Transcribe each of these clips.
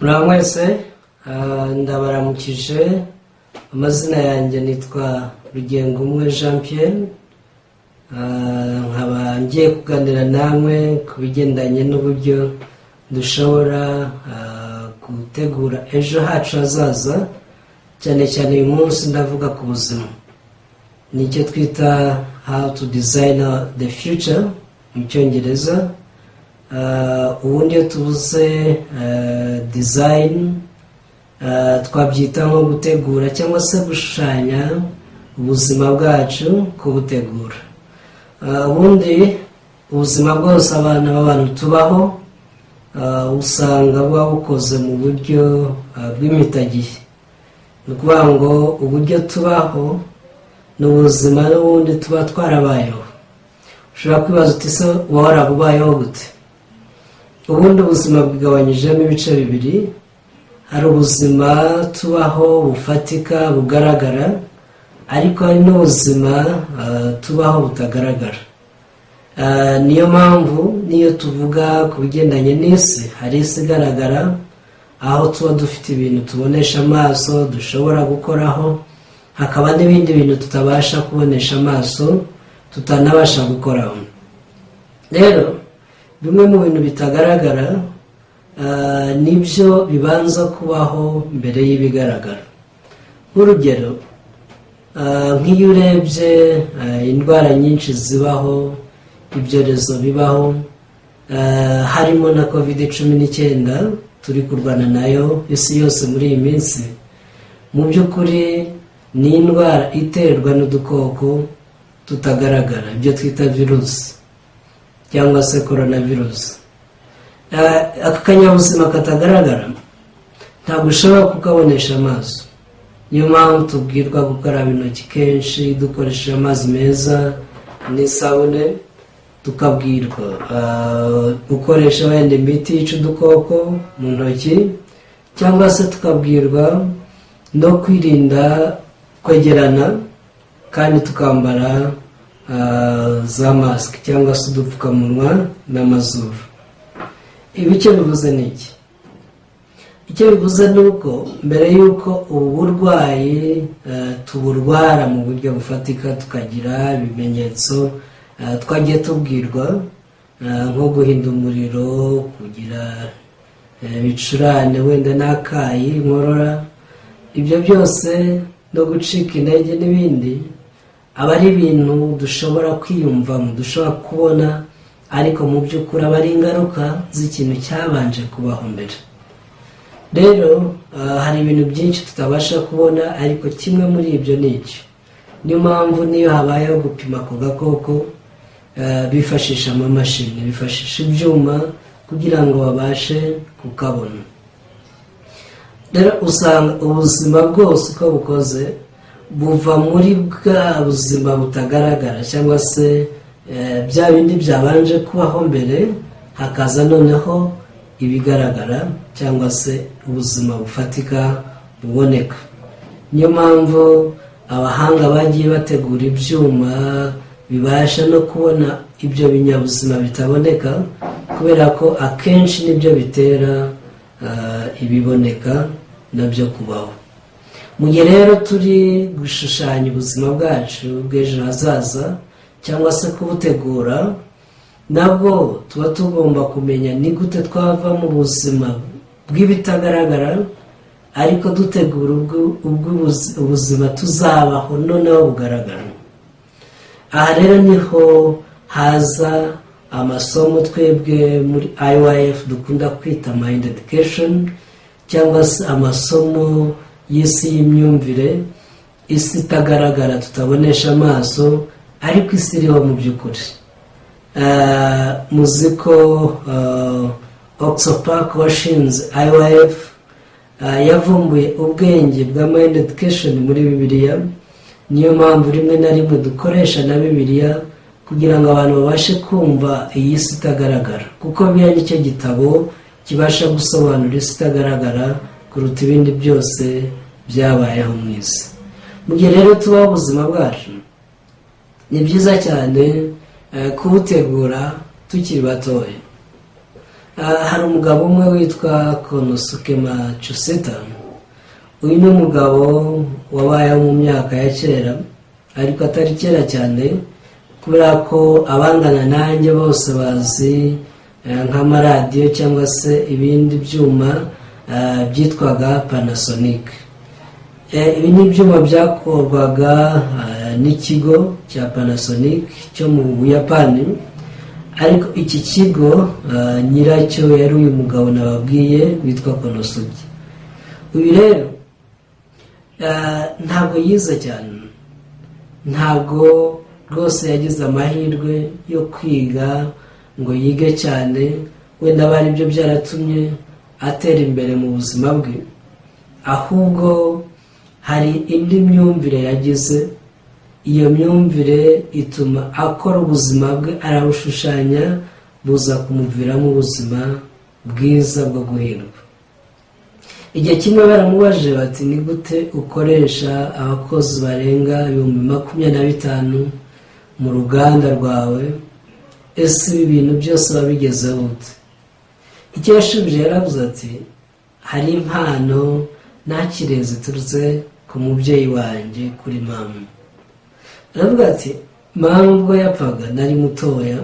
Muraho mwese, ndabaramukije. Amazina yanjye nitwa Rugengumwe Jean Pierre. Nkaba ngiye kuganira namwe ku bigendanye n'uburyo dushobora gutegura ejo hacu hazaza. Cyane cyane uyu munsi ndavuga ku buzima, nicyo twita "How to design the future" mu Cyongereza. Ubundi iyo tuvuze design, twabyita nko gutegura cyangwa se gushushanya ubuzima bwacu, kubutegura. Ubundi ubuzima bwose abana b'abantu tubaho, usanga buba bukoze mu buryo bw'impitagihe. Ni ukuvuga ngo uburyo tubaho ni ubuzima n'ubundi tuba twarabayeho. Ushobora kwibaza uti: "Se uba warabubayeho gute?" Ubundi ubuzima bwigabanyijemo ibice bibiri. Hari ubuzima tubaho bufatika, bugaragara, ariko hari n'ubuzima tubaho butagaragara. Niyo mpamvu niyo tuvuga ku bigendanye n'isi, hari isi igaragara, aho tuba dufite ibintu tubonesha amaso, dushobora gukoraho, hakaba n'ibindi bintu tutabasha kubonesha amaso, tutanabasha gukoraho. Rero bimwe mu bintu bitagaragara nibyo bibanza kubaho mbere y'ibigaragara. Nk'urugero, nk'iyo urebye indwara nyinshi zibaho, ibyorezo bibaho, harimo na COVID-19 turi kurwana nayo isi yose muri iyi minsi, mu by'ukuri ni indwara iterwa n'udukoko tutagaragara, ibyo twita virusi cyangwa se korona virusi. Aka kanyabuzima katagaragara ntabwo ushobora kukabonesha amaso. Niyo mpamvu tubwirwa gukaraba intoki kenshi dukoresheje amazi meza n'isabune, tukabwirwa gukoresha wenda imiti yica udukoko mu ntoki, cyangwa se tukabwirwa no kwirinda kwegerana, kandi tukambara za masike cyangwa se udupfukamunwa n'amazuru. Ibi icyo bivuze ni iki? Icyo bivuze ni uko mbere y'uko ubu burwayi tuburwara mu buryo bufatika, tukagira ibimenyetso twagiye tubwirwa, nko guhinda umuriro, kugira ibicurane, wenda n'akayi, inkorora, ibyo byose no gucika intege n'ibindi, aba ari ibintu dushobora kwiyumvamo, dushobora kubona, ariko mu by'ukuri aba ari ingaruka z'ikintu cyabanje kubaho mbere. Rero hari ibintu byinshi tutabasha kubona, ariko kimwe muri ibyo ni icyo. Niyo mpamvu niyo habayeho gupima ako gakoko, bifashisha amamashini, bifashisha ibyuma kugira ngo babashe kukabona. Rero usanga ubuzima bwose uko bukoze buva muri bwa buzima butagaragara, cyangwa se bya bindi byabanje kubaho mbere, hakaza noneho ibigaragara cyangwa se ubuzima bufatika buboneka. Niyo mpamvu abahanga bagiye bategura ibyuma bibasha no kubona ibyo binyabuzima bitaboneka, kubera ko akenshi nibyo bitera ibiboneka nabyo kubaho. Mu gihe rero turi gushushanya ubuzima bwacu bw'ejo hazaza cyangwa se kubutegura, nabwo tuba tugomba kumenya ni gute twava mu buzima bw'ibitagaragara, ariko dutegura ubuzima tuzabaho noneho bugaragara. Aha rero niho haza amasomo twebwe muri IYF dukunda kwita mind education, cyangwa se amasomo y'isi y'imyumvire, isi itagaragara tutabonesha amaso, ariko isi iriho mu by'ukuri. Muzi ko Ock Soo Park washinze IYF yavumbuye ubwenge bwa mind education muri Bibiliya. Niyo mpamvu rimwe na rimwe dukoresha na Bibiliya kugira ngo abantu babashe kumva iyi si itagaragara, kuko biriya nicyo gitabo kibasha gusobanura isi itagaragara kuruta ibindi byose byabayeho mu isi. Mu gihe rero tubaho ubuzima bwacu, ni byiza cyane kubutegura tukiri batoya. Hari umugabo umwe witwa Konosuke Matsushita. Uyu ni umugabo wabayeho mu myaka ya kera, ariko atari kera cyane, kubera ko abangana nanjye bose bazi nk'amaradiyo cyangwa se ibindi byuma byitwaga Panasonic. Ibi ni ibyuma byakorwaga n'ikigo cya Panasonic cyo mu Buyapani, ariko iki kigo nyiracyo yari uyu mugabo nababwiye witwa Konosuke. Uyu rero ntabwo yize cyane, ntabwo rwose yagize amahirwe yo kwiga ngo yige cyane, wenda aba aribyo byaratumye atera imbere mu buzima bwe. Ahubwo hari indi myumvire yagize, iyo myumvire ituma akora ubuzima bwe, arabushushanya, buza kumuviramo ubuzima bwiza bwo guhirwa. Igihe kimwe baramubajije bati: "Ni gute ukoresha abakozi barenga 25,000 mu ruganda rwawe? Ese ibi bintu byose wabigezeho ute?" Icyo yashubije, yaravuze ati: "Hari impano nakiriye ziturutse ku mubyeyi wanjye, kuri mama." Aravuga ati: "Mama ubwo yapfaga nari mutoya,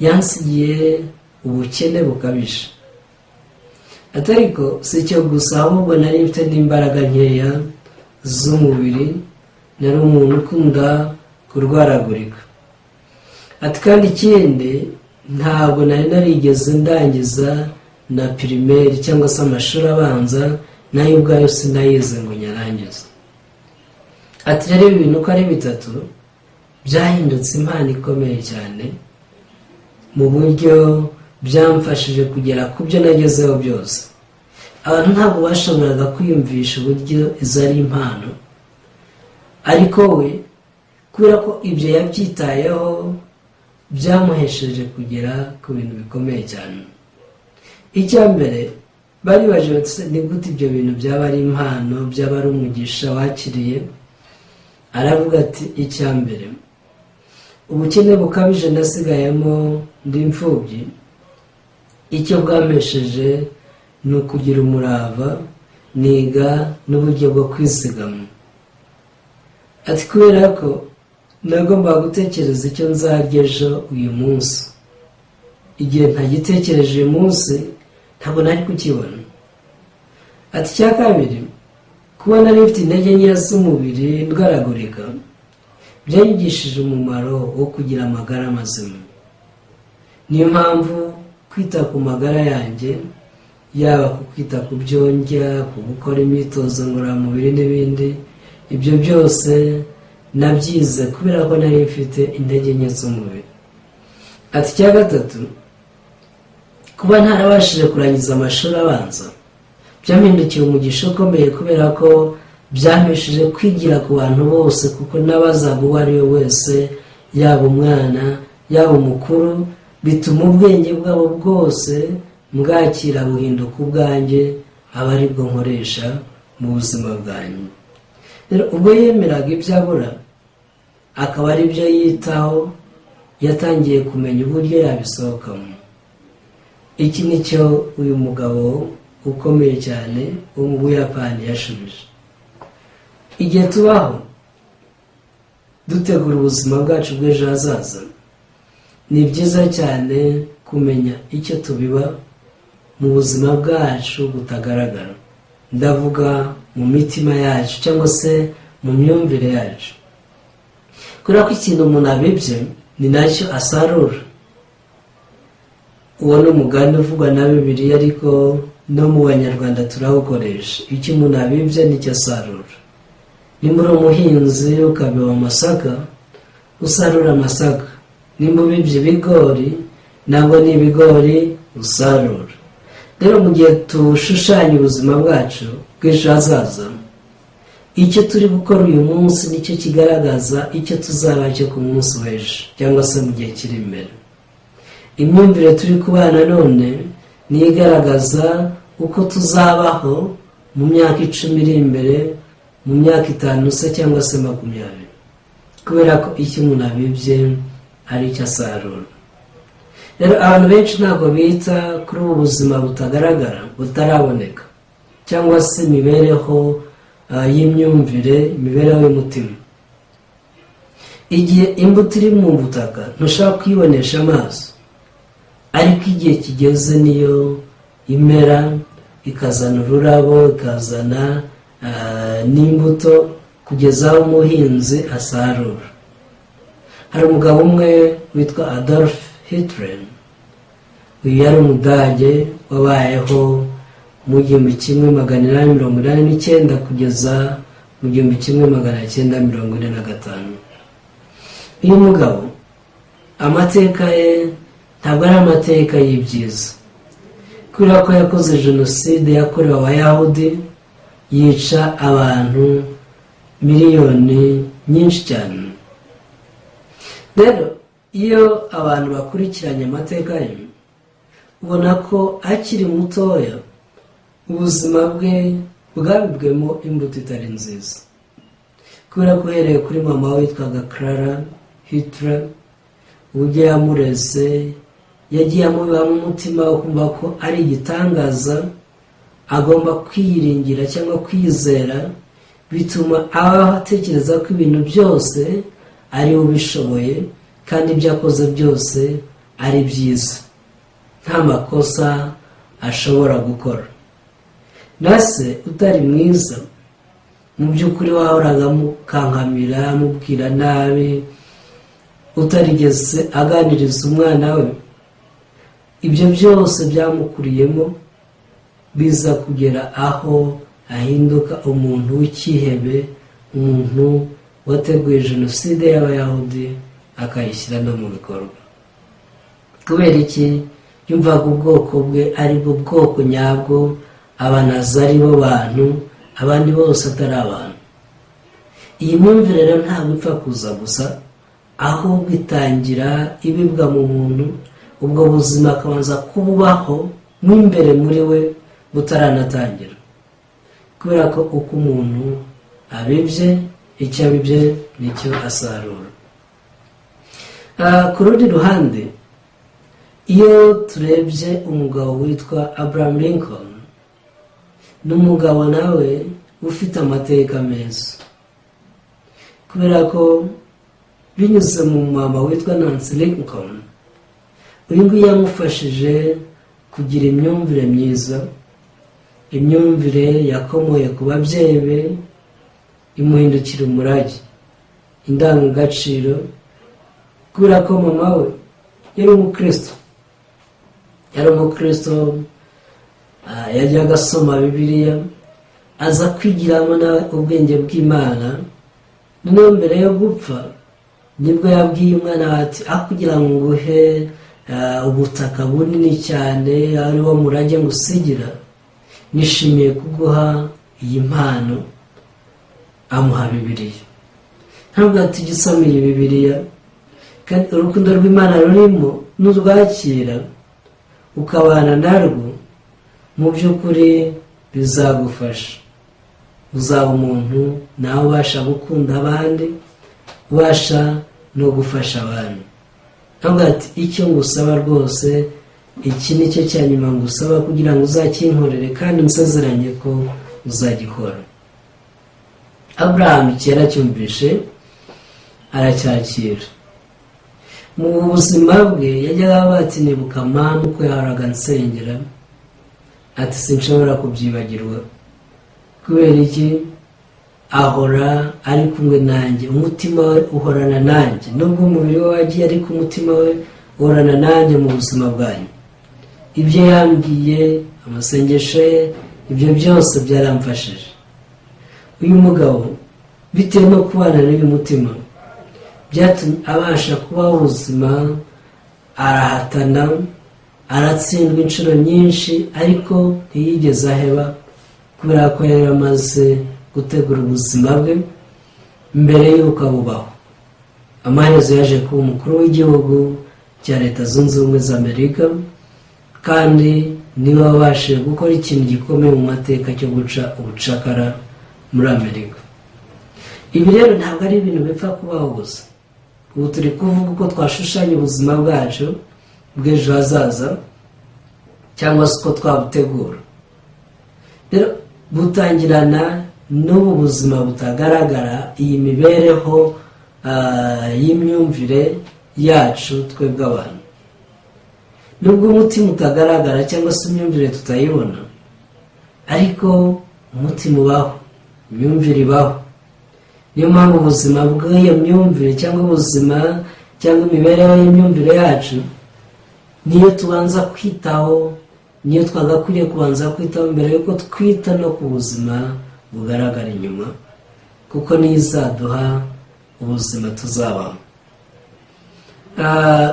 yansigiye ubukene bukabije." Ati: "Ariko si icyo gusa, ahubwo nari mfite n'imbaraga nkeya z'umubiri, nari umuntu ukunda kurwaragurika." Ati: "Kandi ikindi, ntabwo nari narigeze ndangiza na primaire cyangwa se amashuri abanza, nayo ubwayo sinayize ngo nyarangize." Ati: "Rero ibi bintu uko ari bitatu byahindutse impano ikomeye cyane mu buryo byamfashije kugera ku byo nagezeho byose." Abantu ntabwo bashoboraga kwiyumvisha uburyo izo ari impano, ariko we kubera ko ibyo yabyitayeho, byamuhesheje kugera ku bintu bikomeye cyane. Icya mbere bari baje bati: "Ni gute ibyo bintu byaba ari impano, byaba ari umugisha wakiriye?" Aravuga ati: "Icya mbere, ubukene bukabije nasigayemo ndi imfubyi, icyo bwampesheje ni ukugira umurava, niga n'uburyo bwo kwizigama." Ati: "Kubera ko nagombaga gutekereza icyo nzarya ejo uyu munsi, igihe ntagitekereje uyu munsi ntabwo nari kukibona." Ati: "Icya kabiri, kuba nari mfite intege nkeya z'umubiri, ndwaragurika, byanyigishije umumaro wo kugira amagara mazima. Niyo mpamvu kwita ku magara yanjye, yaba ku kwita ku byo ndya, ku gukora imyitozo ngororamubiri n'ibindi, ibyo byose nabyize kubera ko nari mfite intege nke z'umubiri." Ati: "Icya gatatu, kuba ntarabashije kurangiza amashuri abanza byampindukiye umugisha ukomeye, kubera ko byampesheje kwigira ku bantu bose, kuko nabazaga uwo ari we wese, yaba umwana, yaba umukuru, bituma ubwenge bwabo bwose mbwakira buhinduka ubwanjye, aba aribwo nkoresha mu buzima bwanjye." Rero ubwo yemeraga ibyo abura akaba ari byo yitaho, yatangiye kumenya uburyo yabisohokamo. Iki ni cyo uyu mugabo ukomeye cyane wo mu Buyapani yashubije. Igihe tubaho dutegura ubuzima bwacu bw'ejo hazaza, ni byiza cyane kumenya icyo tubiba mu buzima bwacu butagaragara, ndavuga mu mitima yacu cyangwa se mu myumvire yacu, kubera ko ikintu umuntu abibye ni nacyo asarura. Uwo ni umugani uvugwa na Bibiliya, ariko no mu Banyarwanda turawukoresha: icyo umuntu abibye nicyo asarura. Nimba uri umuhinzi ukabiba amasaka, usarura amasaka. Nimba ubibye ibigori, ntabwo ni ibigori usarura. Rero mu gihe tushushanya ubuzima bwacu bw'ejo hazaza, icyo turi gukora uyu munsi nicyo kigaragaza icyo tuzaba cyo ku munsi w'ejo cyangwa se mu gihe kiri imbere. Imyumvire turi kubana none niyo igaragaza uko tuzabaho mu myaka 10 iri imbere, mu myaka 5 se cyangwa se 20, kubera ko icyo umuntu abibye ari icyo asarura. Rero abantu benshi ntabwo bita kuri ubu buzima butagaragara, butaraboneka, cyangwa se imibereho y'imyumvire, imibereho y'umutima. Igihe imbuto iri mu butaka ntushobora kuyibonesha amaso, ariko igihe kigeze niyo imera, ikazana ururabo, ikazana n'imbuto, kugeza aho umuhinzi asarura. Hari umugabo umwe witwa Adolf Hitler. Uyu yari Umudage wabayeho mu 1889 kugeza mu 1945. Uyu mugabo amateka ye ntabwo ari amateka y'ibyiza, kubera ko yakoze jenoside yakorewe Abayahudi, yica abantu miliyoni nyinshi cyane. Rero iyo abantu bakurikiranye amateka ye, ubona ko akiri mutoya ubuzima bwe bwabibwemo imbuto itari nziza, kubera ko uhereye kuri mama witwaga Clara Hitler, uburyo yamureze, yagiye amubibamo umutima wo kumva ko ari igitangaza, agomba kwiringira cyangwa kwizera, bituma abaho atekereza ko ibintu byose ari we ubishoboye, kandi ibyo akoze byose ari byiza, nta makosa ashobora gukora. Na se utari mwiza mu by'ukuri, wahoraga amukankamira, amubwira nabi, utarigeze aganiriza umwana we, ibyo byose byamukuriyemo, biza kugera aho ahinduka umuntu w'icyihebe, umuntu wateguye jenoside y'Abayahudi akayishyira no mu bikorwa. Kubera iki? Yumvaga ubwoko bwe ari bwo bwoko nyabwo, Abanazi ari bo bantu, abandi bose atari abantu. Iyi myumvire rero ntabwo ipfa kuza gusa, ahubwo itangira ibibwa mu muntu, ubwo buzima akabanza kububaho mo imbere muri we butaranatangira, kubera ko uko umuntu abibye, icyo abibye nicyo asarura. Ku rundi ruhande, iyo turebye umugabo witwa Abraham Lincoln, ni umugabo nawe ufite amateka meza, kubera ko binyuze mu mama witwa Nancy Lincoln, uyu nguyu yamufashije kugira imyumvire myiza, imyumvire yakomoye ku babyeyi be, imuhindukira umurage, indangagaciro, kubera ko mama we yari umukristo, yari umukristo, yajyaga asoma Bibiliya, aza kwigiramo nawe ubwenge bw'Imana. Noneho mbere yo gupfa nibwo yabwiye umwana we ati: "Aho kugira ngo nguhe ubutaka bunini cyane ari wo murage ngusigira, nishimiye kuguha iyi mpano." Amuha Bibiliya. Ntabwo ati: "Jya usoma iyi Bibiliya, kandi urukundo rw'Imana rurimo nurwakira ukabana narwo, mu by'ukuri bizagufasha, uzaba umuntu nawe ubasha gukunda abandi, ubasha no gufasha abantu." Ntabwo ati: "Icyo ngusaba rwose, iki ni cyo cya nyuma ngusaba kugira ngo uzakinkorere kandi unsezeranye ko uzagikora." Abraham kera cyumvishe aracyakira. Mu buzima bwe yajyaga avuga ati: "Nibuka mama uko yahoraga nsengera," ati: "Sinshobora kubyibagirwa. Kubera iki? Ahora ari kumwe nanjye, umutima we uhorana nanjye, nubwo umubiri we wagiye, ariko umutima we uhorana nanjye mu buzima bwanyu. Ibyo yambwiye, amasengesho ye, ibyo byose byaramfashije." Uyu mugabo, bitewe no kubana n'uyu mutima, byatumye abasha kubaho ubuzima, arahatana, aratsindwa inshuro nyinshi, ariko ntiyigeze aheba, kubera ko yari amaze gutegura ubuzima bwe mbere y'uko abubaho. Amaherezo yaje kuba umukuru w'igihugu cya Leta Zunze Ubumwe za Amerika, kandi niwe wabashije gukora ikintu gikomeye mu mateka cyo guca ubucakara muri Amerika. Ibi rero ntabwo ari ibintu bipfa kubaho gusa. Ubu turi kuvuga uko twashushanya ubuzima bwacu. bw'ejo hazaza cyangwa se uko twabutegura. Rero butangirana n'ubu buzima butagaragara, iyi mibereho y'imyumvire yacu twebwe abantu. Nubwo umutima utagaragara cyangwa se imyumvire tutayibona, ariko umutima ubaho, imyumvire ibaho. Niyo mpamvu ubuzima bw'iyo myumvire cyangwa ubuzima cyangwa imibereho y'imyumvire yacu niyo tubanza kwitaho, niyo twagakwiriye kubanza kwitaho mbere y'uko twita no ku buzima bugaragara inyuma, kuko niyo izaduha ubuzima tuzabaho.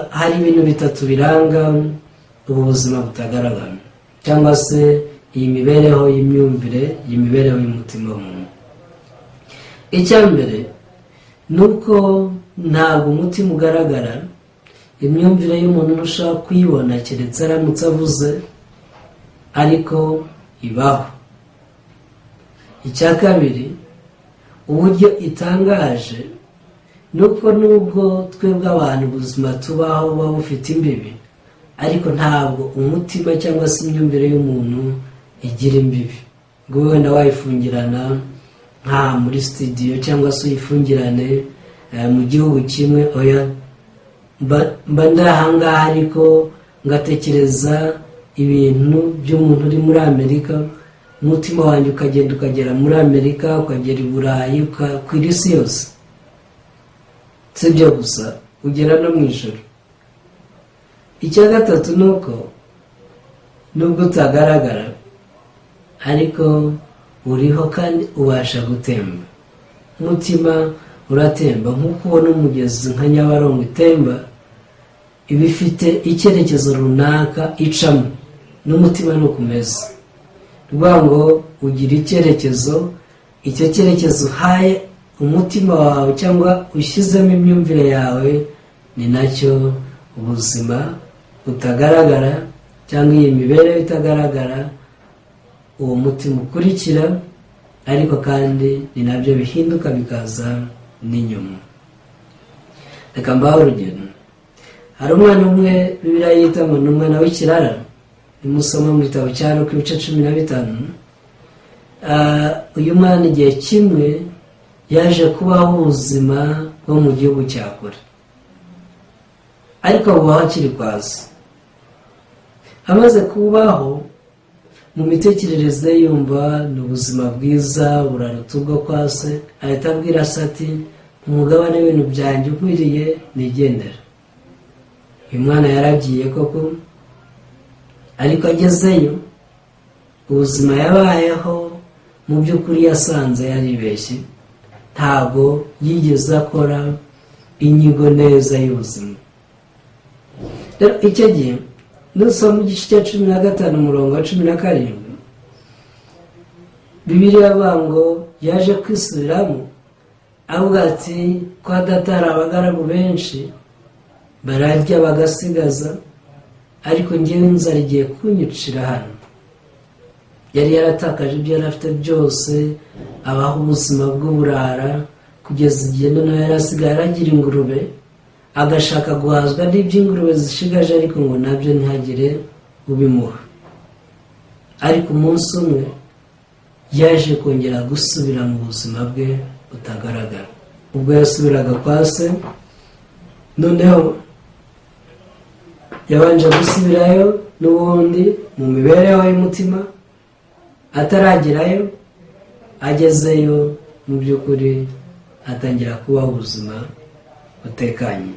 Hari ibintu bitatu biranga ubu buzima butagaragara cyangwa se iyi mibereho y'imyumvire, iyi mibereho y'umutima w'umuntu. Icya mbere ni uko ntabwo umutima ugaragara. Imyumvire y'umuntu ntushobora kuyibona keretse aramutse avuze, ariko ibaho. Icya kabiri, uburyo itangaje ni uko nubwo twebwe abantu ubuzima tubaho buba bufite imbibi, ariko ntabwo umutima cyangwa se imyumvire y'umuntu igira imbibi ngo ube wenda wayifungirana nka muri studio cyangwa se uyifungirane mu gihugu kimwe. Oya, mba ndi ahangaha ariko ngatekereza ibintu by'umuntu uri muri Amerika, umutima wanjye ukagenda ukagera muri Amerika, ukagera i Burayi, ukakwira isi yose. Si ibyo gusa, ugera no mu ijoro. Icya gatatu ni uko nubwo utagaragara, ariko uriho kandi ubasha gutemba. Umutima uratemba nk'uko ubona umugezi nka Nyabarongo itemba, iba ifite icyerekezo runaka icamo. N'umutima ni uko umeze, ni ngo ugira icyerekezo. Icyo cyerekezo uhaye umutima wawe cyangwa ushyizemo imyumvire yawe, ni nacyo ubuzima butagaragara cyangwa iyi mibereho itagaragara uwo mutima ukurikira, ariko kandi ni nabyo bihinduka bikaza n'inyuma. Reka mbahe urugero. Hari umwana umwe Bibiliya yita ngo ni umwana w'ikirara. Nimusoma mu gitabo cya Luka ibice 15, uyu mwana igihe kimwe yaje kubaho ubuzima bwo mu gihugu cya kure, ariko bubaho akiri kwa se. Amaze kubaho, mu mitekerereze yumva ni ubuzima bwiza buraruta ubwo kwa se. Ahita abwira se ati: "Umugabane w'ibintu byanjye ukwiriye, nigendera." Uyu mwana yaragiye koko, ariko agezeyo ubuzima yabayeho mu by'ukuri yasanze yaribeshye. Ntabwo yigeze akora inyigo neza y'ubuzima. Rero icyo gihe nusoma igice cya 15 umurongo wa 17, Bibiliya avuga ngo yaje kwisubiramo avuga ati: "Kwa data hari abagaragu benshi, bararya bagasigaza, ariko ngewe inzara igiye kunyicira hano." Yari yaratakaje ibyo yari afite byose, abaho ubuzima bw'uburara kugeza igihe noneho yari asigaye aragira ingurube, agashaka guhazwa n'iby'ingurube zishigaje, ariko ngo nabyo ntihagire ubimuha. Ariko umunsi umwe yaje kongera gusubira mu buzima bwe butagaragara. Ubwo yasubiraga kwa se, noneho yabanje gusubirayo n'ubundi mu mibereho y'umutima ataragerayo. Agezeyo, mu by'ukuri atangira kubaho ubuzima butekanye.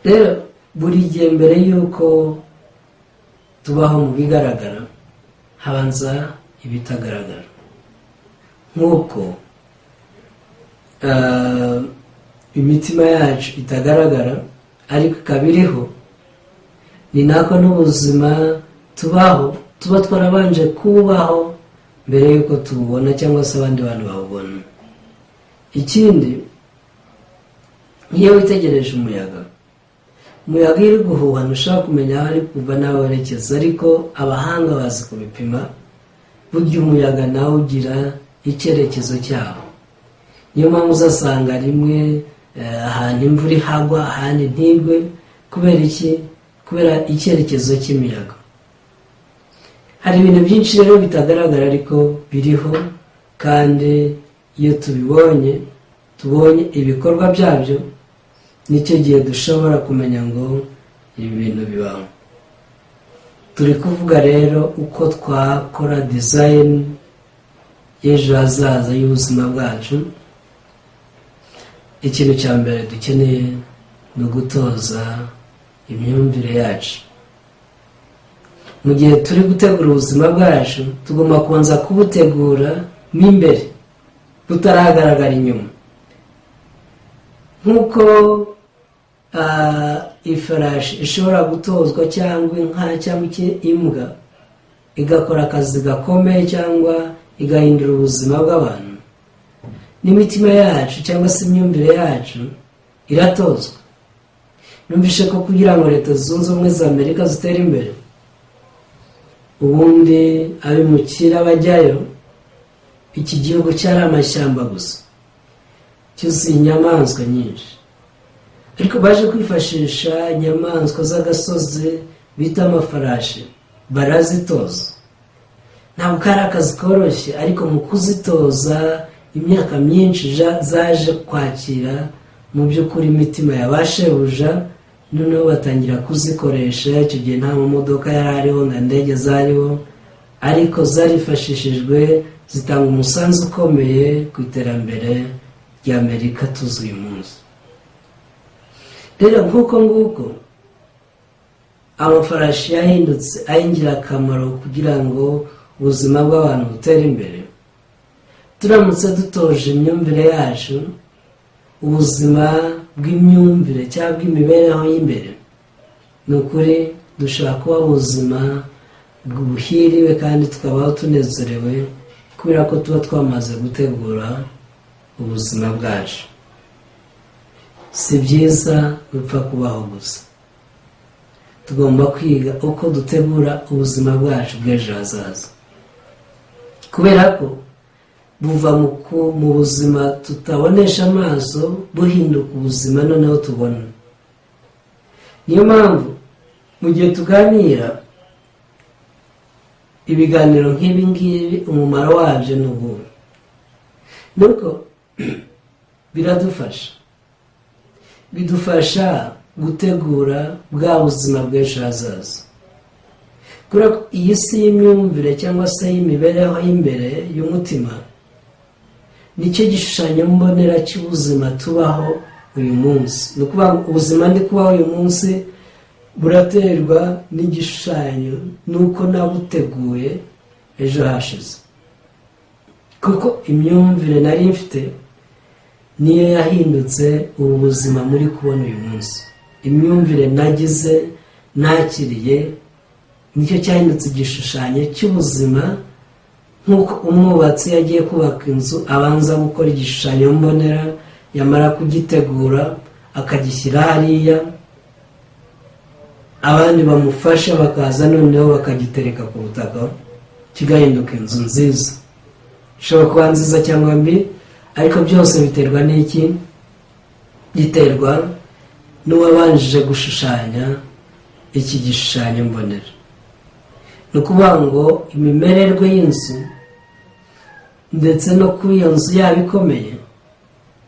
Rero buri gihe mbere y'uko tubaho mu bigaragara, habanza ibitagaragara. Nk'uko imitima yacu itagaragara ariko ikaba iriho, ni nako n'ubuzima tubaho tuba twarabanje kubaho mbere y'uko tububona cyangwa se abandi bantu babubona. Ikindi, nk'iyo witegereje umuyaga, umuyaga iyo uri guhuha ntushobora kumenya aho ari kuva n'aho werekeza, ariko abahanga bazi kubipima. Burya umuyaga nawe ugira icyerekezo cyawo. Niyo mpamvu uzasanga rimwe ahantu imvura ihagwa, ahandi ntigwe. Kubera iki? Kubera icyerekezo cy'imiyaga. Hari ibintu byinshi rero bitagaragara ariko biriho, kandi iyo tubibonye, tubonye ibikorwa byabyo, nicyo gihe dushobora kumenya ngo ibi bintu bibaho. Turi kuvuga rero uko twakora design y'ejo hazaza y'ubuzima bwacu. Ikintu cya mbere dukeneye ni ugutoza imyumvire yacu. Mu gihe turi gutegura ubuzima bwacu, tugomba kubanza kubutegura mo imbere butaragaragara inyuma. Nk'uko ifarashi ishobora gutozwa, cyangwa inka, cyangwa imbwa, igakora akazi gakomeye cyangwa igahindura ubuzima bw'abantu, n'imitima yacu cyangwa se imyumvire yacu iratozwa. Numvishe ko kugira ngo Leta Zunze Ubumwe za Amerika zitere imbere, ubundi abimukira bajyayo, iki gihugu cyari amashyamba gusa cyuzuye inyamaswa nyinshi, ariko baje kwifashisha inyamaswa z'agasozi bita amafarashi, barazitoza. Ntabwo kari akazi koroshye, ariko mu kuzitoza imyaka myinshi, zaje kwakira mu by'ukuri imitima ya ba shebuja, noneho batangira kuzikoresha. Icyo gihe nta mamodoka yari ariho, nta ndege zariho, ariko zarifashishijwe zitanga umusanzu ukomeye ku iterambere ry'Amerika tuzi uyu munsi. Rero nk'uko nguko amafarashi yahindutse ay'ingirakamaro kugira ngo ubuzima bw'abantu butere imbere, turamutse dutoje imyumvire yacu, ubuzima bw'imyumvire cyangwa bw'imibereho y'imbere, ni ukuri dushobora kuba ubuzima buhiriwe kandi tukabaho tunezerewe, kubera ko tuba twamaze gutegura ubuzima bwacu. Si byiza gupfa kubaho gusa, tugomba kwiga uko dutegura ubuzima bwacu bw'ejo hazaza, kubera ko buva mu buzima tutabonesha amaso buhinduka ubuzima noneho tubona. Niyo mpamvu mu gihe tuganira ibiganiro nk'ibi ngibi, umumaro wabyo ni ubuhe? Nuko biradufasha, bidufasha gutegura bwa buzima bw'ejo hazaza, kubera ko iyi si y'imyumvire cyangwa se y'imibereho y'imbere y'umutima nicyo gishushanyo mbonera cy'ubuzima tubaho uyu munsi. Ni ukuvuga ngo ubuzima ndi kubaho uyu munsi buraterwa n'igishushanyo n'uko nabuteguye ejo hashize, kuko imyumvire nari mfite niyo yahindutse ubu buzima muri kubona uyu munsi. Imyumvire nagize, nakiriye, nicyo cyahindutse igishushanyo cy'ubuzima. Nk'uko umwubatsi yagiye kubaka inzu, abanza gukora igishushanyo mbonera, yamara kugitegura akagishyira hariya, abandi bamufasha bakaza noneho bakagitereka ku butaka, kigahinduka inzu nziza. Ishobora kuba nziza cyangwa mbi, ariko byose biterwa n'iki? Giterwa n'uwabanjije gushushanya iki gishushanyo mbonera. Ni ukuvuga ngo imimererwe y'inzu ndetse no kuba iyo nzu yaba ikomeye,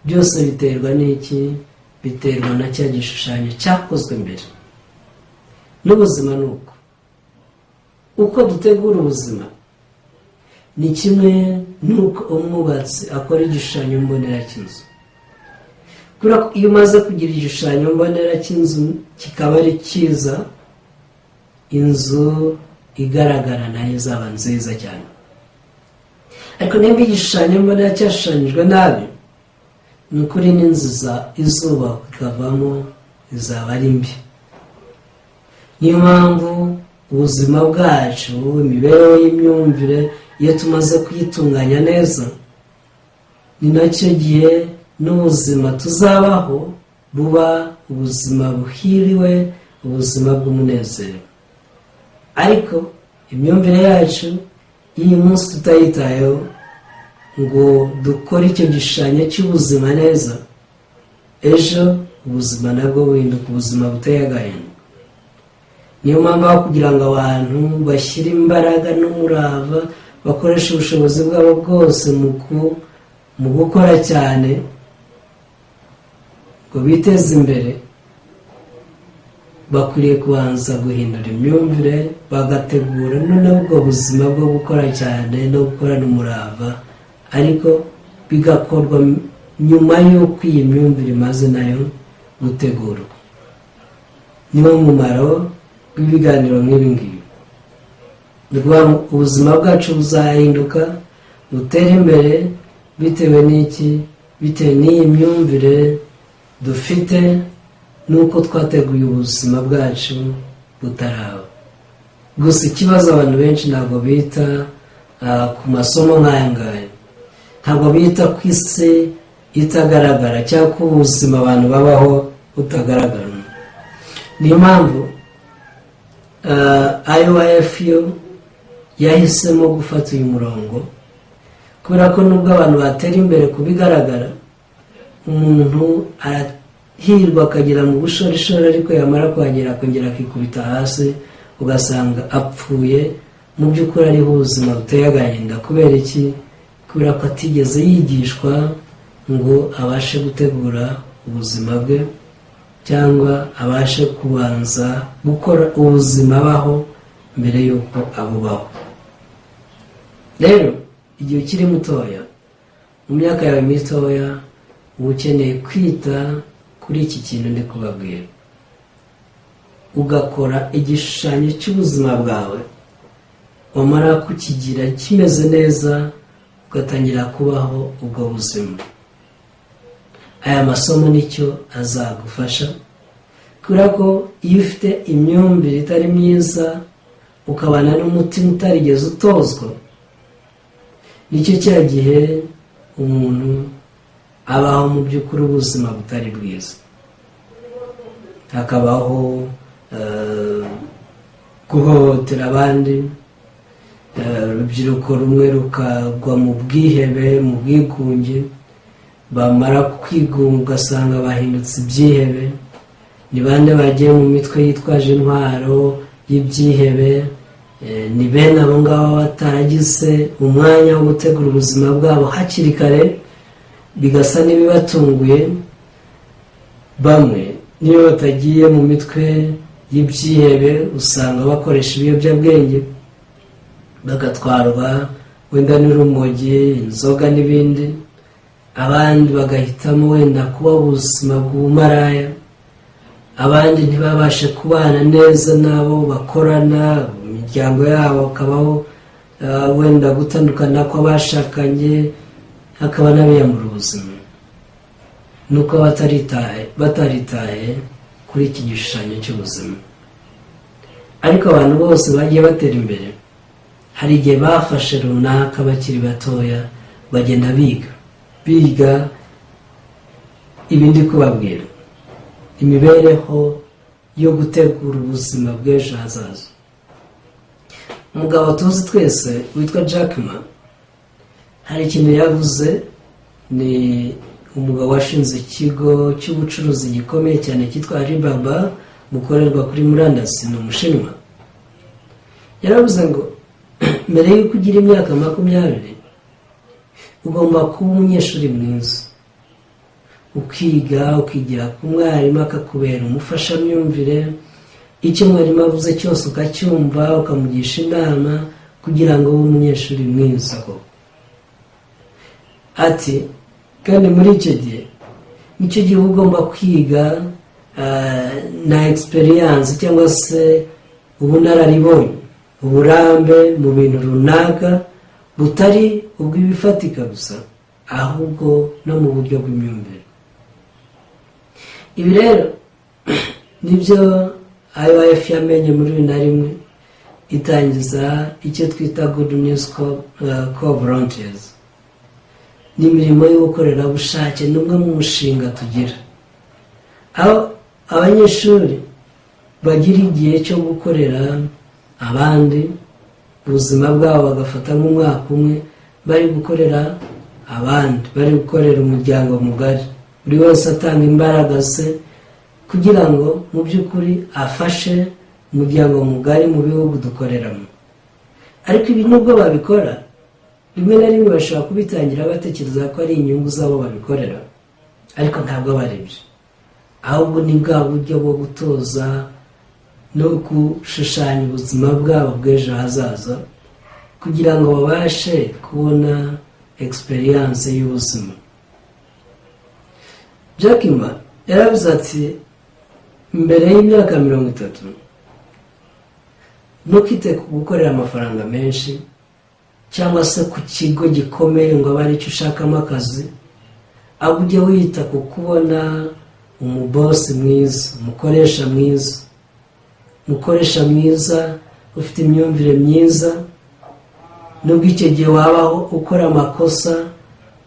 byose biterwa n'iki? Biterwa na cya gishushanyo cyakozwe mbere. N'ubuzima ni uko. Uko dutegura ubuzima ni kimwe n'uko umwubatsi akora igishushanyo mbonera cy'inzu, kubera ko iyo umaze kugira igishushanyo mbonera cy'inzu kikaba ari cyiza, inzu igaragara nayo izaba nziza cyane. Ariko nimba igishushanyo mbonera cyashushanyijwe nabi, ni ukuri n'inzu izubakwa ikavamo izaba ari mbi. Niyo mpamvu ubuzima bwacu, imibereho y'imyumvire, iyo tumaze kuyitunganya neza, ni nacyo gihe n'ubuzima tuzabaho buba ubuzima buhiriwe, ubuzima bw'umunezero. Ariko imyumvire yacu y'uyu munsi tutayitayeho ngo dukore icyo gishushanyo cy'ubuzima neza, ejo Ubuzima nabwo buhinduka ubuzima buteye agahinda. Niyo mpamvu aho kugira ngo abantu bashyire imbaraga n'umurava, bakoreshe ubushobozi bwabo bwose mu gukora cyane ngo biteze imbere, bakwiriye kubanza guhindura imyumvire, bagategura noneho ubwo buzima bwo gukora cyane no gukorana umurava, ariko bigakorwa nyuma y'uko iyi myumvire imaze nayo gutegurwa. Niwo mumaro w'ibiganiro nk'ibi ngibi. Ni ukuvuga ngo ubuzima bwacu buzahinduka butere imbere bitewe n'iki? Bitewe n'iyi myumvire dufite n'uko twateguye ubuzima bwacu butaraba. Gusa ikibazo, abantu benshi ntabwo bita ku masomo nk'aya ngaya, ntabwo bita ku isi itagaragara cyangwa ko ubuzima abantu babaho butagaragara. Niyo mpamvu IYF yo yahisemo gufata uyu murongo, kubera ko nubwo abantu batera imbere ku bigaragara, umuntu arahirwa akagera mu bushorishori, ariko yamara kuhagera akongera akikubita hasi, ugasanga apfuye mu by'ukuri ariho ubuzima buteye agahinda. Kubera iki? Kubera ko atigeze yigishwa ngo abashe gutegura ubuzima bwe cyangwa abashe kubanza gukora ubuzima abaho mbere y'uko abubaho. Rero igihe ukiri mutoya, mu myaka yawe mitoya, uba ukeneye kwita kuri iki kintu ndi kubabwira, ugakora igishushanyo cy'ubuzima bwawe. Wamara kukigira kimeze neza, ugatangira kubaho ubwo buzima. Aya masomo nicyo azagufasha, kubera ko iyo ufite imyumvire itari myiza, ukabana n'umutima utarigeze utozwa, nicyo cya gihe umuntu abaho mu by'ukuri ubuzima butari bwiza, hakabaho guhohotera abandi, urubyiruko rumwe rukagwa mu bwihebe, mu bwigunge, bamara kwigunga ugasanga bahindutse ibyihebe. Ni bande bagiye mu mitwe yitwaje intwaro y'ibyihebe? Ni bene abo ngabo bataragize umwanya wo gutegura ubuzima bwabo hakiri kare, bigasa n'ibibatunguye. Bamwe niyo batagiye mu mitwe y'ibyihebe, usanga bakoresha ibiyobyabwenge, bagatwarwa wenda n'urumogi, inzoga n'ibindi. Abandi bagahitamo wenda kuba ubuzima bw'ubumaraya. Abandi ntibabashe kubana neza n'abo bakorana mu miryango yabo, hakabaho wenda gutandukana kw'abashakanye, hakaba n'abiyambura ubuzima. Nuko bataritaye kuri iki gishushanyo cy'ubuzima. Ariko abantu bose bagiye batera imbere, hari igihe bafashe runaka bakiri batoya, bagenda biga, biga ibindi kubabwira imibereho yo gutegura ubuzima bw'ejo hazaza. Umugabo tuzi twese witwa Jack Ma, hari ikintu yavuze. Ni umugabo washinze ikigo cy'ubucuruzi gikomeye cyane cyitwa Alibaba, bukorerwa kuri murandasi, ni Umushinwa. Yaravuze ngo mbere y'uko ugira imyaka 20, ugomba kuba umunyeshuri mwiza, ukiga, ukigira ku mwarimu, akakubera umufashamyumvire, icyo mwarimu avuze cyose ukacyumva, ukamugisha inama kugira ngo ube umunyeshuri mwiza koko. Ati kandi muri icyo gihe nicyo gihe uba ugomba kwiga na experience cyangwa se ubunararibonye, uburambe mu bintu runaka butari ubw'ibifatika gusa, ahubwo no mu buryo bw'imyumvire. Ibi rero nibyo IYF yamenye muri 2001, itangiza icyo twita Good News Corps Volunteers. Ni imirimo y'ubukorerabushake, ni umwe mu mushinga tugira, aho abanyeshuri bagira igihe cyo gukorera abandi, ubuzima bwabo bagafata nk'umwaka umwe bari gukorera abandi, bari gukorera umuryango mugari, buri wese atanga imbaraga ze. Kugira ngo mu by'ukuri afashe umuryango mugari mu bihugu dukoreramo. Ariko ibi, nubwo babikora, rimwe na rimwe bashobora kubitangira batekereza ko ari inyungu z'abo babikorera, ariko ntabwo aba ari byo. Ahubwo ni bwa buryo bwo gutoza no gushushanya ubuzima bwabo bw'ejo hazaza, kugira ngo babashe kubona experience y'ubuzima. Jack Ma yaravuze ati: "Mbere y'imyaka 30, ntukite ku gukorera amafaranga menshi cyangwa se ku kigo gikomeye ngo abe aricyo ushakamo akazi, ahubwo ujye wita ku kubona umubosi mwiza, umukoresha mwiza, umukoresha mwiza ufite imyumvire myiza. Nubwo icyo gihe wabaho ukora amakosa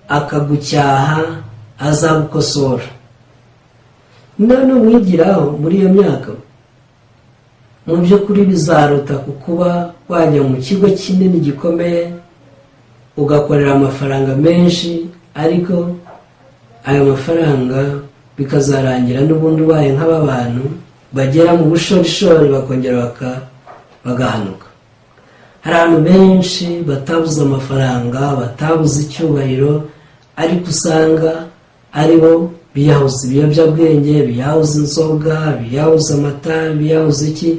akagucyaha, azagukosora. None umwigiraho muri iyo myaka, mu by'ukuri bizaruta ku kuba wajya mu kigo kinini gikomeye ugakorera amafaranga menshi, ariko ayo mafaranga bikazarangira n'ubundi ubaye nk'aba bantu bagera mu bushorishori bakongera bagahanuka." Hari abantu benshi batabuze amafaranga, batabuze icyubahiro, ariko usanga ari bo biyahuza ibiyobyabwenge, biyahuza inzoga, biyahuza amatabi, biyahuza iki.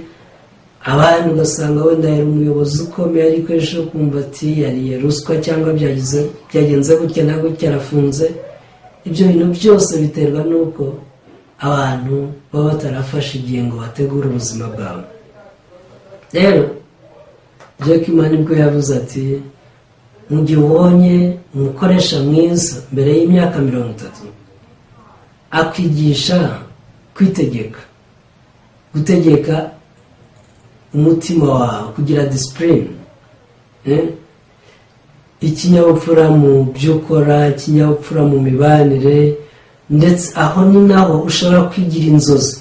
Abandi ugasanga wenda yari umuyobozi ukomeye, ariko ejo kumva ati yariye ruswa cyangwa byagenze gutya na gutya, arafunze. Ibyo bintu byose biterwa n'uko abantu baba batarafashe igihe ngo bategure ubuzima bwabo. Rero Jack Ma nibwo yavuze ati: "Mu gihe ubonye umukoresha mwiza mbere y'imyaka 30, akwigisha kwitegeka, gutegeka umutima wawe, kugira discipline, ikinyabupfura mu byo ukora, ikinyabupfura mu mibanire, ndetse aho ni naho ushobora kwigira inzozi.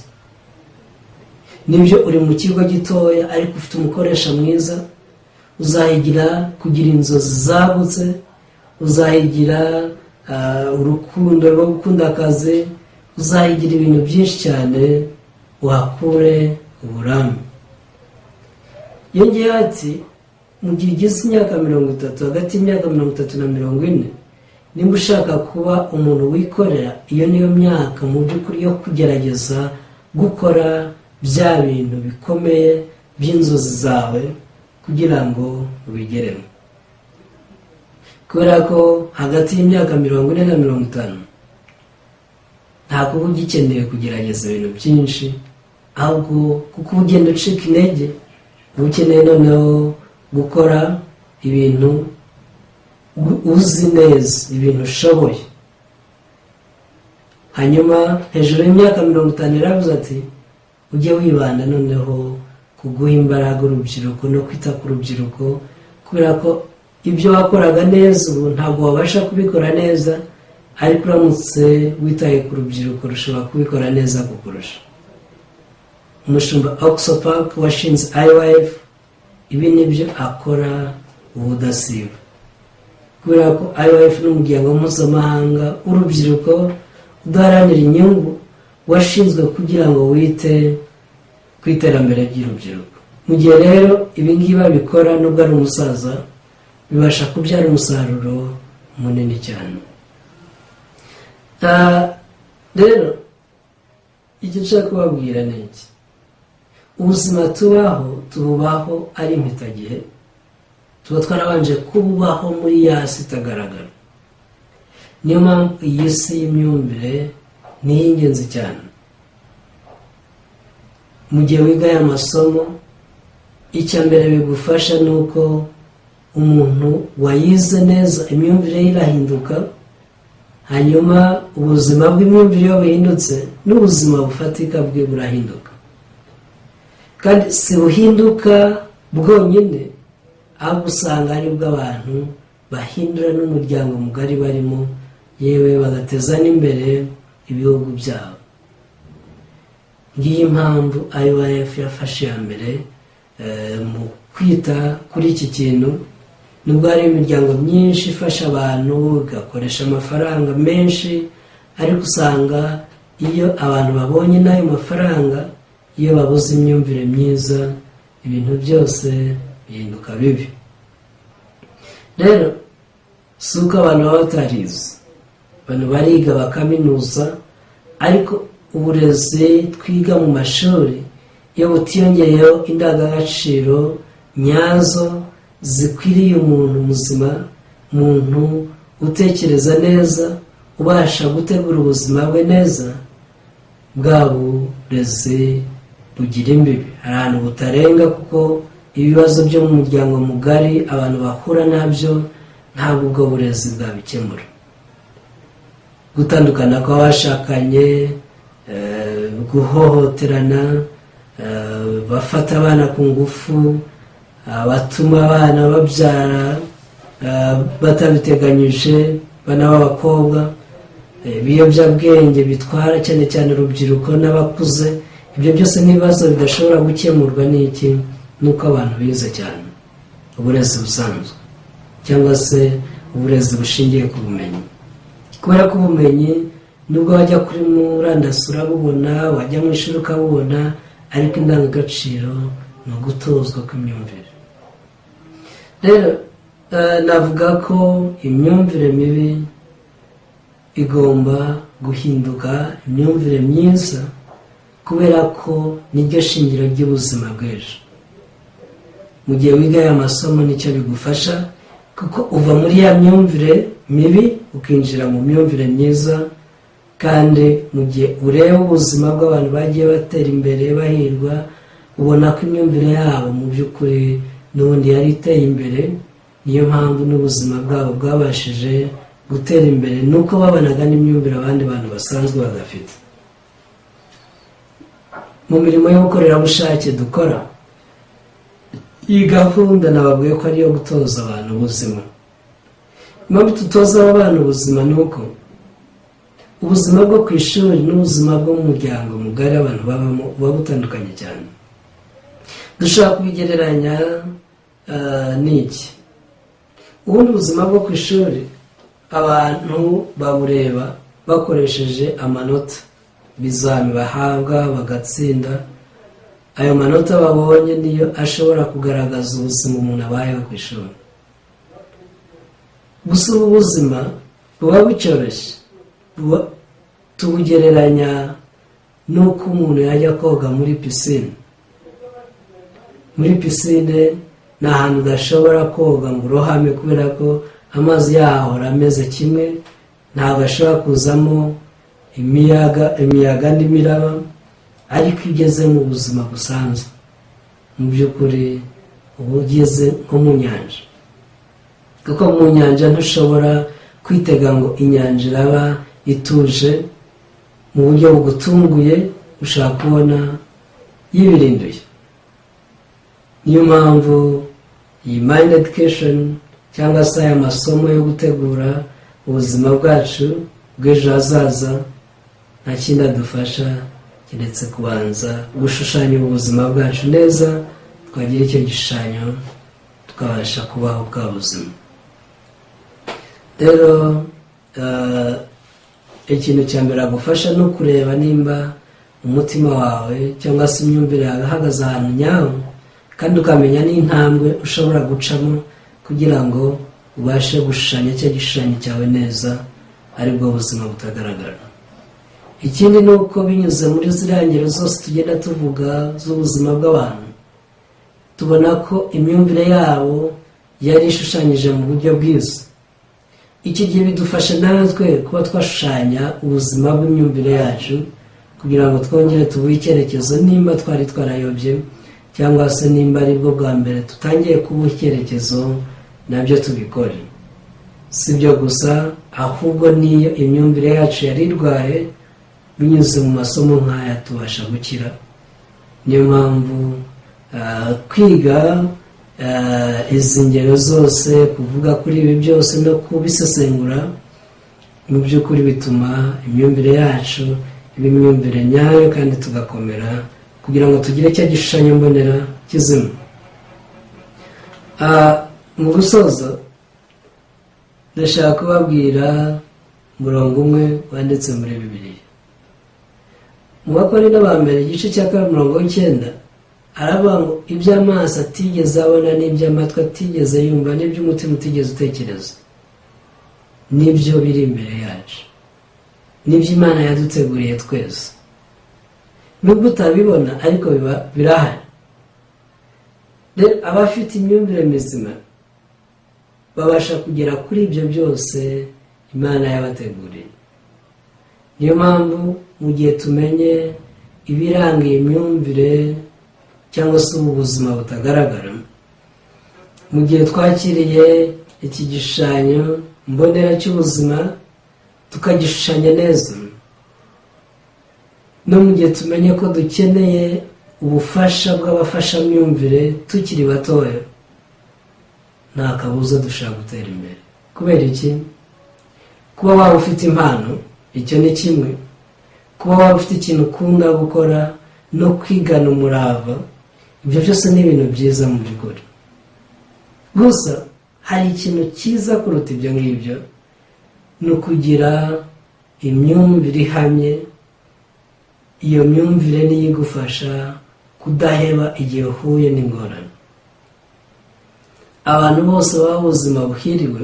Nibyo, uri mu kigo gitoya, ariko ufite umukoresha mwiza, uzahigira kugira inzozi zagutse, uzahigira urukundo rwo gukunda akazi, uzahigira ibintu byinshi cyane, uhakure uburambe." Yongeyeho ati: "Mu gihe ugeze imyaka 30, hagati y'imyaka 30 na 40, nimba ushaka kuba umuntu wikorera, iyo niyo myaka mu by'ukuri yo kugerageza gukora bya bintu bikomeye by'inzozi zawe kugira ngo ubigereho, kubera ko hagati y'imyaka 40 na 50 ntabwo uba ugikeneye kugerageza ibintu byinshi, ahubwo kuko uba ugenda ucika intege, uba ukeneye noneho gukora ibintu uzi neza, ibintu ushoboye." Hanyuma hejuru y'imyaka 50, yaravuze ati: "Ujye wibanda noneho ku guha imbaraga urubyiruko no kwita ku rubyiruko, kubera ko ibyo wakoraga neza ubu ntabwo wabasha kubikora neza, ariko uramutse witaye ku rubyiruko rushobora kubikora neza kukurusha." Umushumba Ock Soo Park washinze IYF, ibi nibyo akora ubudasiba, kubera ko IYF ni umuryango mpuzamahanga w'urubyiruko udaharanira inyungu, washinzwe kugira ngo wite ku iterambere ry'urubyiruko. Mu gihe rero ibi ngibi babikora, nubwo ari umusaza, bibasha kubyara umusaruro munini cyane. Rero icyo nshaka kubabwira ni iki: ubuzima tubaho, tububaho ari impitagihe. Tuba twarabanje kububaho muri ya si itagaragara. Niyo mpamvu iyi si y'imyumvire ni iy'ingenzi cyane. Mu gihe wiga aya masomo, icya mbere bigufasha ni uko umuntu wayize neza imyumvire ye irahinduka. Hanyuma ubuzima bw'imyumvire iyo buhindutse, n'ubuzima bufatika bwe burahinduka. Kandi si buhinduka bwonyine, ahubwo usanga aribwo abantu bahindura n'umuryango mugari barimo, yewe bagateza n'imbere ibihugu byabo. Ngiyi impamvu IYF yafashe iya mbere mu kwita kuri iki kintu. Nubwo hari imiryango myinshi ifasha abantu, igakoresha amafaranga menshi, ariko usanga Iyo abantu babonye n'ayo mafaranga, iyo babuze imyumvire myiza, ibintu byose bihinduka bibi. Rero si uko abantu baba batarize, abantu bariga bakaminuza, ariko uburezi twiga mu mashuri iyo butiyongeyeho indangagaciro nyazo zikwiriye umuntu muzima, umuntu utekereza neza, ubasha gutegura ubuzima bwe neza, bwa burezi bugira imbibi. Hari ahantu butarenga, kuko ibibazo byo mu muryango mugari abantu bahura nabyo ntabwo ubwo burezi bwabikemura. Gutandukana kw'abashakanye, guhohoterana, bafata abana ku ngufu, batuma abana babyara batabiteganyije, abana b'abakobwa, ibiyobyabwenge bitwara cyane cyane urubyiruko n'abakuze, ibyo byose n'ibibazo bidashobora gukemurwa n'iki? N'uko abantu bize cyane uburezi busanzwe cyangwa se uburezi bushingiye ku bumenyi, kubera ko ubumenyi nubwo wajya kuri murandasi urabubona, wajya mu ishuri ukabubona, ariko indangagaciro ni ugutozwa kw'imyumvire. Rero navuga ko imyumvire mibi igomba guhinduka imyumvire myiza, kubera ko niryo shingiro ry'ubuzima bw'ejo. Mu gihe wiga aya masomo nicyo bigufasha, kuko uva muri ya myumvire mibi ukinjira mu myumvire myiza. Kandi mu gihe ureba ubuzima bw'abantu bagiye batera imbere, bahirwa, ubona ko imyumvire yabo mu by'ukuri n'ubundi yari iteye imbere. Niyo mpamvu n'ubuzima bwabo bwabashije gutera imbere, nuko babanaga n'imyumvire abandi bantu basanzwe badafite. Mu mirimo y'ubukorerabushake dukora, iyi gahunda nababwiye ko ari iyo gutoza abantu ubuzima. Impamvu dutoza aba bana ubuzima ni uko ubuzima bwo ku ishuri n'ubuzima bwo mu muryango mugari abantu babamo buba butandukanye cyane. Dushobora kubigereranya n'iki? Ubundi ubuzima bwo ku ishuri abantu babureba bakoresheje amanota, ibizami bahabwa bagatsinda. Ayo manota babonye niyo ashobora kugaragaza ubuzima umuntu abayeho ku ishuri. Gusa ubu buzima buba bucyoroshye, tubugereranya n'uko umuntu yajya koga muri pisine. Muri pisine ni ahantu udashobora koga ngo urohame, kubera ko amazi yaho ahora ameze kimwe, ntabwo ashobora kuzamo imiyaga n'imiraba. Ariko iyo ugeze mu buzima busanzwe, mu by'ukuri uba ugeze nko mu nyanja, kuko mu nyanja ntushobora kwitega ngo inyanja iraba ituje. Mu buryo bugutunguye ushobora kubona yibirinduye. Niyo mpamvu iyi mind education cyangwa se aya masomo yo gutegura ubuzima bwacu bw'ejo hazaza nta kindi adufasha keretse kubanza gushushanya ubuzima bwacu neza. Twagira icyo gishushanyo, tukabasha kubaho bwa buzima. Rero ikintu cya mbere agufasha ni ukureba nimba umutima wawe cyangwa se imyumvire yawe ihagaze ahantu nyaho, kandi ukamenya n'intambwe ushobora gucamo kugira ngo ubashe gushushanya cya gishushanyo cyawe neza, aribwo buzima butagaragara. Ikindi ni uko binyuze muri ziriya ngero zose tugenda tuvuga z'ubuzima bw'abantu, tubona ko imyumvire yabo yari ishushanyije mu buryo bwiza. Iki gihe bidufasha natwe kuba twashushanya ubuzima bw'imyumvire yacu, kugira ngo twongere tubuhe icyerekezo nimba twari twarayobye, cyangwa se nimba aribwo bwa mbere tutangiye kubuha icyerekezo, nabyo tubikore. Si ibyo gusa, ahubwo n'iyo imyumvire yacu yari irwaye, binyuze mu masomo nk'aya tubasha gukira. Niyo mpamvu kwiga izi ngero zose, kuvuga kuri ibi byose no kubisesengura, mu by'ukuri bituma imyumvire yacu iba imyumvire nyayo, kandi tugakomera kugira ngo tugire cya gishushanyo mbonera kizima. Mu gusoza, ndashaka kubabwira umurongo umwe wanditse muri Bibiliya. Mu Bakorinto ba mbere, igice cya 2, umurongo w'9, aravuga ngo iby'amaso atigeze abona, n'iby'amatwi atigeze yumva, n'iby'umutima utigeze utekereza, nibyo biri imbere yacu, nibyo Imana yaduteguriye twese. Nubwo utabibona, ariko biba birahari. Rero abafite imyumvire mizima babasha kugera kuri ibyo byose Imana yabateguriye. Niyo mpamvu mu gihe tumenye ibiranga iyi myumvire cyangwa se ubu buzima butagaragara, mu gihe twakiriye iki gishushanyo mbonera cy'ubuzima tukagishushanya neza, no mu gihe tumenye ko dukeneye ubufasha bw'abafashamyumvire tukiri batoya, nta kabuza dushobora gutera imbere. Kubera iki? Kuba waba ufite impano, icyo ni kimwe. Kuba waba ufite ikintu ukunda gukora no kwigana umurava, ibyo byose ni ibintu byiza mu by'ukuri. Gusa hari ikintu cyiza kuruta ibyo ngibyo, ni ukugira imyumvire ihamye. Iyo myumvire niyo igufasha kudaheba igihe uhuye n'ingorane. Abantu bose baba ubuzima buhiriwe,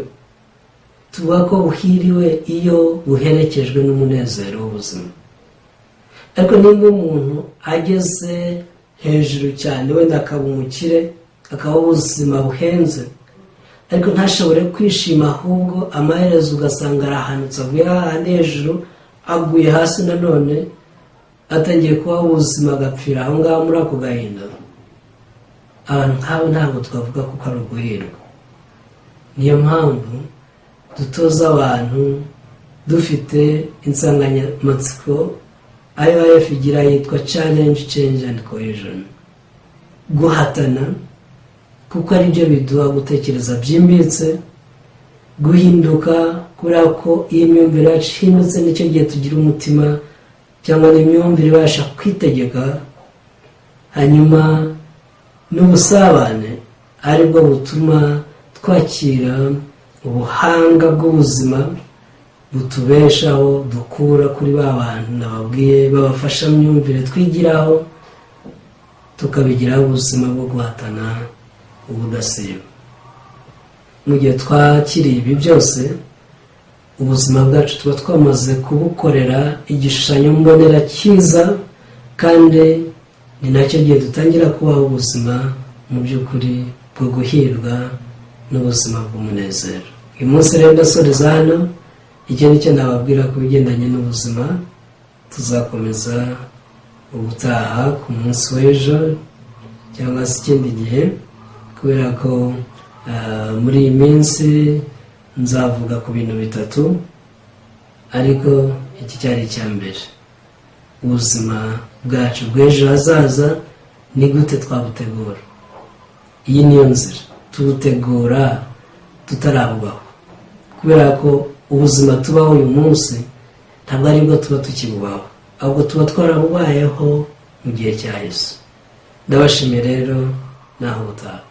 tuvuga ko buhiriwe iyo buherekejwe n'umunezero w'ubuzima. Ariko nimba umuntu ageze hejuru cyane, wenda akaba umukire, akaba ubuzima buhenze, ariko ntashobore kwishima, ahubwo amaherezo ugasanga arahanutse, avuye hahandi hejuru aguye hasi, nanone atangiye kubaho ubuzima, agapfira aho ngaho muri ako gahinda, abantu nk'abo ntabwo twavuga kuko ari uguhirwa. Niyo mpamvu dutoza abantu dufite insanganyamatsiko IYF igira yitwa challenge, change and cohesion, guhatana, kuko aribyo biduha gutekereza byimbitse, guhinduka, kubera ko iyo imyumvire yacu ihindutse, nicyo gihe tugira umutima cyangwa n'imyumvire ibasha kwitegeka, hanyuma n'ubusabane, aribwo butuma twakira ubuhanga bw'ubuzima butubeshaho, dukura kuri ba bantu nababwiye babafashamyumvire twigiraho, tukabigiraho ubuzima bwo guhatana ubudasiba. Mu gihe twakiriye ibi byose, ubuzima bwacu tuba twamaze kubukorera igishushanyo mbonera cyiza, kandi ni nacyo gihe dutangira kubaho ubuzima mu by'ukuri bwo guhirwa n'ubuzima bw'umunezero. Uyu munsi rero ndasoreza hano. Icyo ni cyo nababwira ku bigendanye n'ubuzima. Tuzakomeza ubutaha ku munsi w'ejo cyangwa se ikindi gihe, kubera ko muri iyi minsi nzavuga ku bintu bitatu, ariko iki cyari icya mbere: ubuzima bwacu bw'ejo hazaza ni gute twabutegura? Iyi niyo nzira tubutegura tutarabubaho, kubera ko ubuzima tubaho uyu munsi ntabwo aribwo tuba tukibubaho, ahubwo tuba twarabubayeho mu gihe cyahise. Ndabashimiye rero, naho ubutaha.